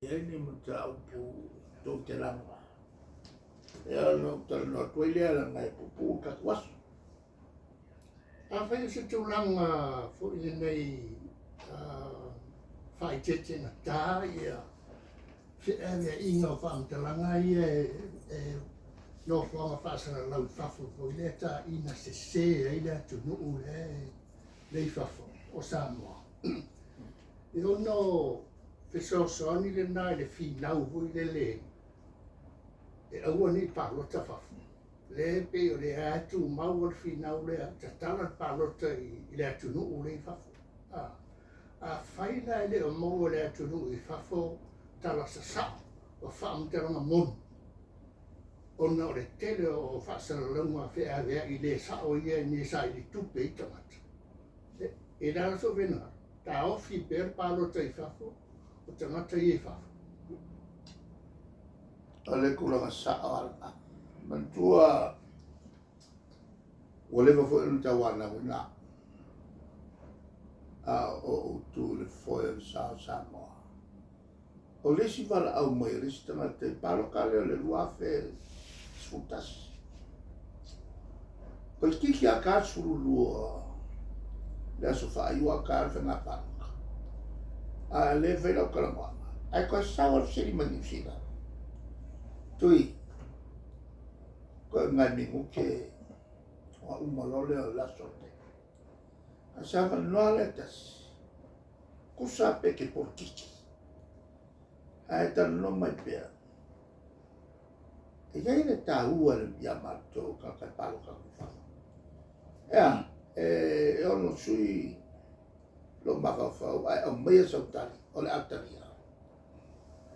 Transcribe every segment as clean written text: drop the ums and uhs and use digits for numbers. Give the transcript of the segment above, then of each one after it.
I ai ni mataupu tou te laga, ia ona ou talanoa atu ai lea leaga e puupuu le tatou aso. Afai o se tulaga foi lenei faaeteete gata ia feaveaiga o faamatalaga ia e nofoaga faasalalau i fafo foi lea taina sese ai le atunuu lea e i fafo o Samoa. E ono fesoasoani lena i le finau foi lele e aua ne i palota fafo. Lea e pei o lea lava e tumau le finau lea, tatala le palota i le atunuu lea i fafo. Afai la e le o maua e le atunuu i fafo tala sasao o faamatalaga moni, ona o le tele o faasalalauga feaveai le sao ia e saili tupe ai tagata, e le a sou finagalo, taofi pea le palota i fafo o tagata ia i fafo. O le tulaga sao lava lena. Manatua ua leva foi ona tauanauina a o ou tu i le foe o le sa o Samoa. O le isi valaau mai a le isi tagata i le palota lea o le 2011, toeitiiti lava ta 12 le aso faaiu a o ta le faiga palota. A o lea e fai lau talanoaga, ae toe sau lava le fesili mai Niu Sila, Tui, toe o ni nai minute ona uma loa lea o le aso lenei. Ae se avanoa lea e tasi, tusa pe e te polokiki, ae talanoa mai pea, e i ai le taua ia matou tagata e palota atu i fafo. E a? E ono sui lou mafaufau ae aumaia sau tali o le a talia.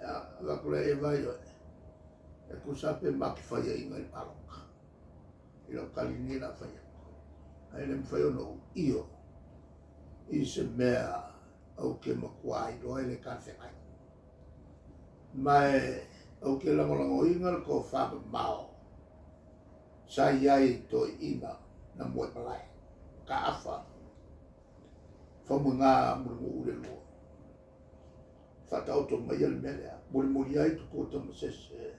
Ia, avatu lea e vaai oe, e tusa pe ma te faiaina i le palota. I lau tali lenei o le a fai atu. Ae le mafai ona ou io i se mea ou te matua iloa e le talafeagai. Ma ou te lagolagoina le tofa mamao sa i ai i toeaiina na muaimalae, Mataafa, Faumuina Mulinuu le lua, faataoto maia le mea lea, mulimuli ai Tupua Tamasese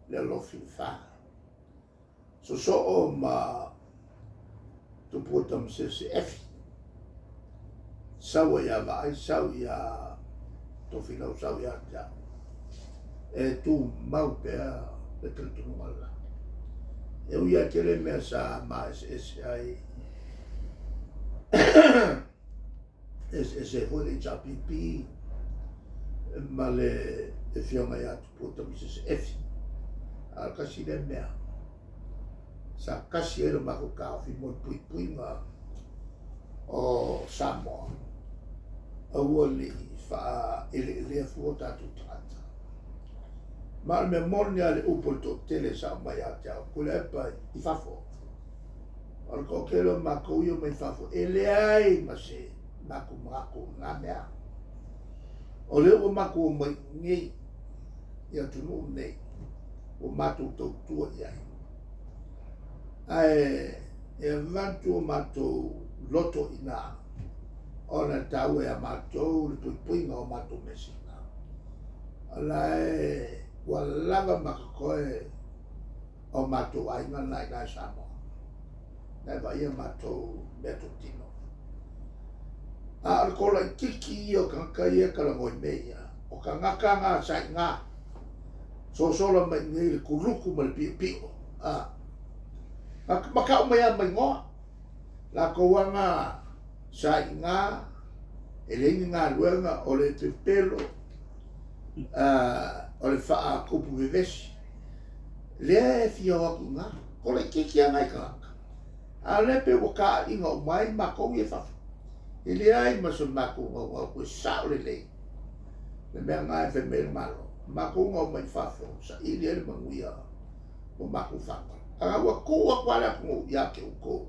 le alofi le fa. Sosoo ma Tupua Tamasese Efi, sau ai ia Vaai, sau ia Tofilau, sau ia te au. E tumau pea le talitonuga lela. E ui lava tele mea sa maeseese ai, eseese ai foi le HRPP ma le afioga ia Tupua Tamasese Efi. A o le tasi lea mea sa tasi ai le matou taofi mo le puipuiga o Samoa, aua ne i faaeleelea fua o tatou tagata. Ma o le mea moni lava le upu a le toatele sa aumai ia te au, Tuilaepa i fafo. O le toatele o matou ia mai fafo, e leai ma se matou manatu i lena mea. O lea ua matou omai i inei i atunuu nei, ua matou tautua i ai. Ae e avatu o matou loto i ina, ona e taua ia matou le puipuiga o matou measina. O la e ua lava ma totoe o matou aiga na i ina i Samoa. Na e vaaia matou meatotino. A o le kolaititi ia o tagata ia e talanoa i mea ia, o tagata na sa i ina, sosola mai i inei i le kuluku ma le piopio. A, ma tau mai lava ma igoa. Latou lava na sa i ina, e leai ni galuega, o le pepelo, o le faatupu vevesi, lea e fia o atu i ina. Kolaititi lava nai tagata. A o lea pei ua taaiga uma ai matou ia i fafo. E leai ma se matou naunau toe sao lelei le mea lena e fai mai ai le Malo. Matou na omai i fafo, saili ai le manuia mo matou fanau. A ua tuu atu lava le atunuu ia te outou,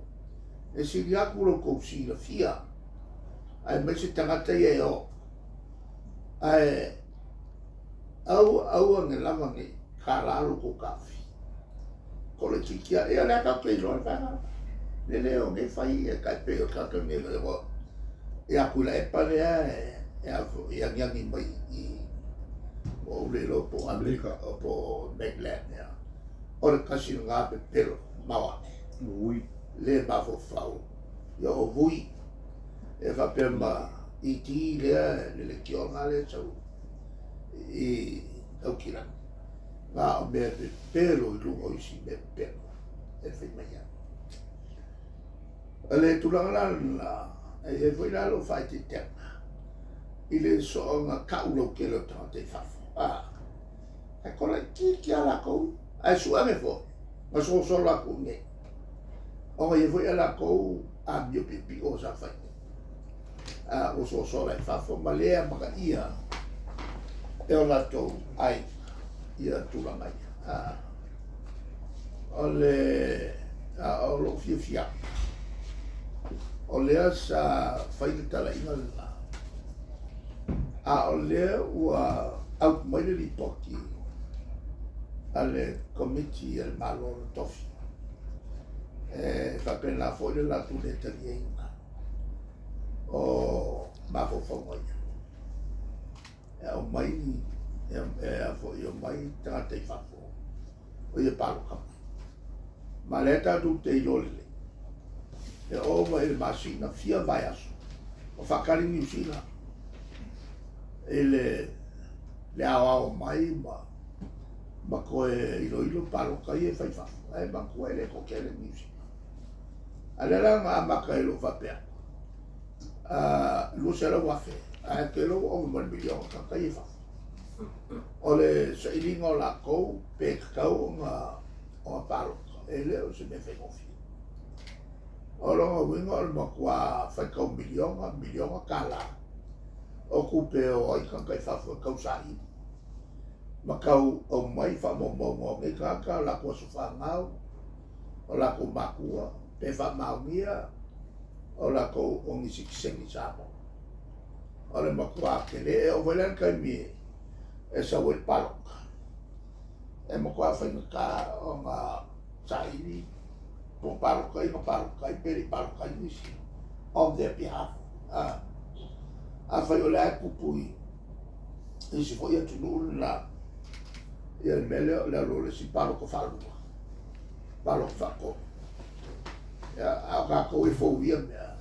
e sili atu lo outou silafia, aemaise tagata ia e o. Ae aua aua ne lava ne i tala lo outou taofi. Kolaititi lava, ia o lea tatou te iloa le vaega lena. Le o nei fai e tai pei o le tagata lenei ia Tuilaepa lea e agiagi mai i. Ua ou le iloa po o Amerika po o mainland ea. O le tasi lena pepelo maoae. Ui. Le mafaufau. Ia o vui. E faapea ma ET lea le lekiona lea sau i Aukilani. Na o mea pepelo i luga o isi mea pepelo e fai mai ai. O le tulaga la lena, e i ai foi la lou faaeteetega i le soona tau lautele o tagata i fafo, a, ae toalaitiiti lava latou, ae sue ane foi, na solosolo atu i inei, ona e i ai foi a latou amio piopio sa fai i inei, a ua sosola i fafo ma le amanaia e o latou aiga ia tulaga ia. A, o le a o lou fiafiaga, o lea sa fai le talaiga lena, a o lea ua out mai le lipoti a le Komiti a le Malo na tofi, e faapena foi le latou le taliaina o mafaufauga ia. E aumai ni, e a foi, omai tagata i fafo o ia palota mai. Ma lea tatou te iloa lelei, e ova i le masina fia vaiaso o faatali Niu Sila i le le aoao mai ma toe iloilo palota ia e fai i fafo, ae manatua e le toatele Niu Sila. A lea la na amata ai loa faapea, 200,000, ae ou te iloa ua ova ma le miliona tagata ia i fafo. O le sailiga o latou pe tatau ona palota, e le o se mea faigofie. O lona uiga o le matua faitau miliona, miliona tala o tupe e o ai tagata i fafo e tau saili ma tau aumai faamaumauga o nei tagata, o latou aso fanau, o latou matua, pe faamaonia o latou o ni sitiseni i Samoa. O le matua tele, e oo foi la i le taimi e sau ai le palota, e matua faigata ona saili po o palota ai na palota ai pe le i palota ai nisi on their behalf. Afai o lea e tupu i isi foi atunuu lena, ia le mea lea o le alu o le isi palota faalua, palota faatolu. Ia, a o tatou e fou ia mea,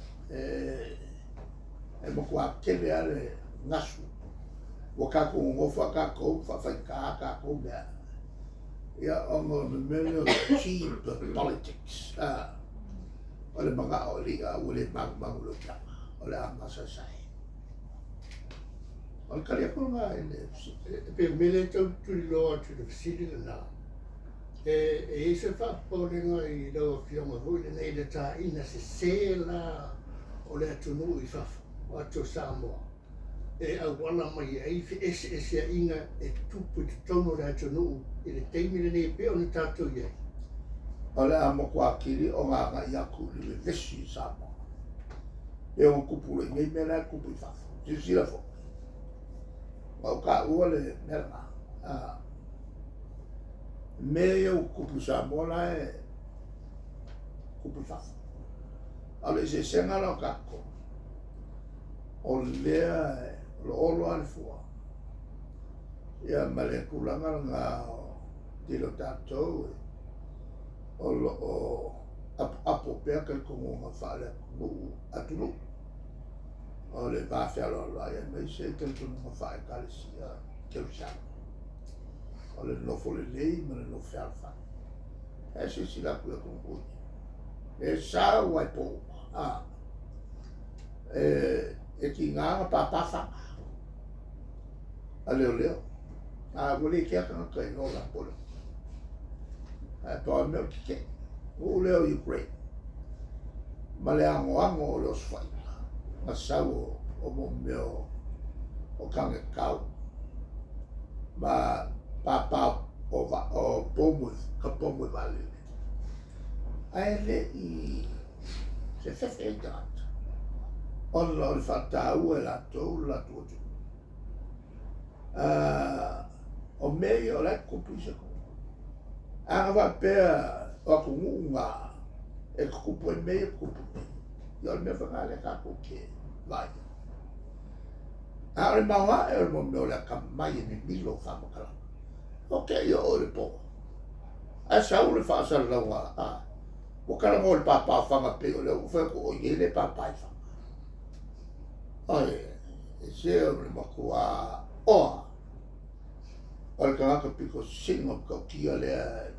e matua tele lava le gasu. Ua tatou nonofo lava tatou faafaigata tatou mea. Ia, ona o le mea lea o le cheap politics. O le manao o le i'a ua le magumagu i le otaga, o le a masaesae. O le tali atu lena i le fesili. E pei o le mea lea e tau tuliloa atu i le fesili lena, e i ai se faapopolega i lau Afioga foi lenei i le taina sese la o le atunuu i fafo atu o Samoa e auala mai ai feeseeseaiga e tupu i totonu o le atunuu i le taimi lenei e pei ona tatou i ai. O le a matua atili ona agai atu i le vevesi i Samoa. E ono tupu loa i nei mea la e tupu i fafo. Silasila foi, na ou taua le mea lena. Mea ia ua tupu i Samoa la e tupu i fafo. A o le eseesega la o tatou, o lea o lo o olo lava le fua. Ia ma le tulaga lena o tele o tatou o lo o apoapo pea talitonuga faale-atunuu, atunuu o le va fealoaloai aemaise talitonuga faale-Ekalesia Kerisiano. O le nofo lelei ma le nofo fealofani. Ae silasila atu i atunuu ia, e sau lava i po uma. E tiga ona pāpā faga a leoleo. A ua le kea tagata i lola po le. Ae pau lava le mea o le tetee. Nuu lea o Ukraine ma le anoano o le osofaiga na sau o mo mea o tane-tau ma pāpā o pomu, ka pomu e vaalele. Ae le i fefefe ai tagata ona o le faataua e latou le latou atunuu. O mea ia o la e tutupu i isi atunuu. A na faapea o atunuu na e tutupu ai mea ia e tutupu nei, ia o le mea foi lena lea tatou te vaai ai. A o le maoae o le mea o le akamai e mimilo faamatalaga. O ke i oo i le po. Ae sau le faasalalauga, a, ua talanoa i le pāpā o Faga pei o lea ua fai atu o i ai le pāpā i Faga. Oi, se o le matua oa o le tagata pito sili ona matautia lea e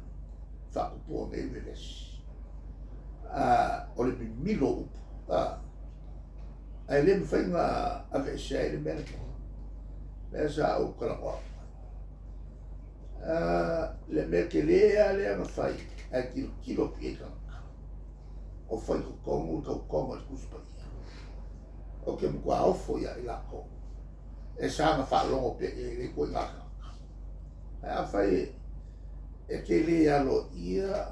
faatupua nei vevesi. A, o le mimilo o upu, a, ae le mafai ona aveesea ai le mea lenei. Lea sa ou talanoa atu ai. Le mea tele lava lea na fai ae tilotilo atu i ai tagata, o fai i totonu le tautoga i le Tusi Paia. Ou te matua ofo ia i latou e saga faalogo pea i ai i lea ituaiga tagata. Ae afai e te le aloaia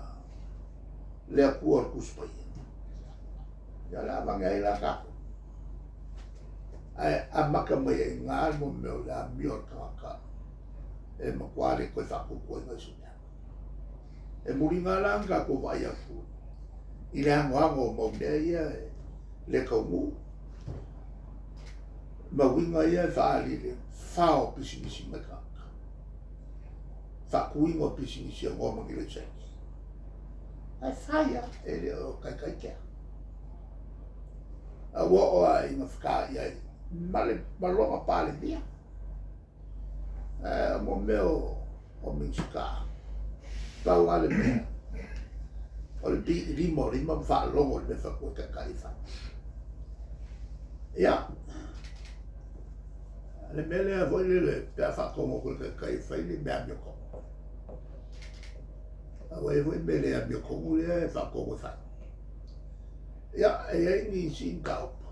le Atua o le Tusi Paia, ia o le a avane ai la tatou. Ae amata mai ai i ina le mea o le amio a le tagata e matua le toe faatuatuaina i se mea. E muliga la ona tatou vaai atu i le anoano o mau mea ia e le taunuu ma uiga ia e faaali i le fao o pisinisi mai tagata, faatuina o pisinisi e aoga ma ni laisene. Ae fai lava, e le o taitai kea. A ua oo lava ina fetāi ai ma le ma lona Palemia. Ae o mea o Minisita, pau lava le mea, o le pi i lima o lima ma faalogo i le mea e fai atu ai taitai e fai. Ia, le mea lea foi lele pe a faatonu atu e le taitai e fai le mea amiotonu. Aua e i ai foi mea le amiotonu lea e faatonu e fai. Ia, e i ai nisi mataupu.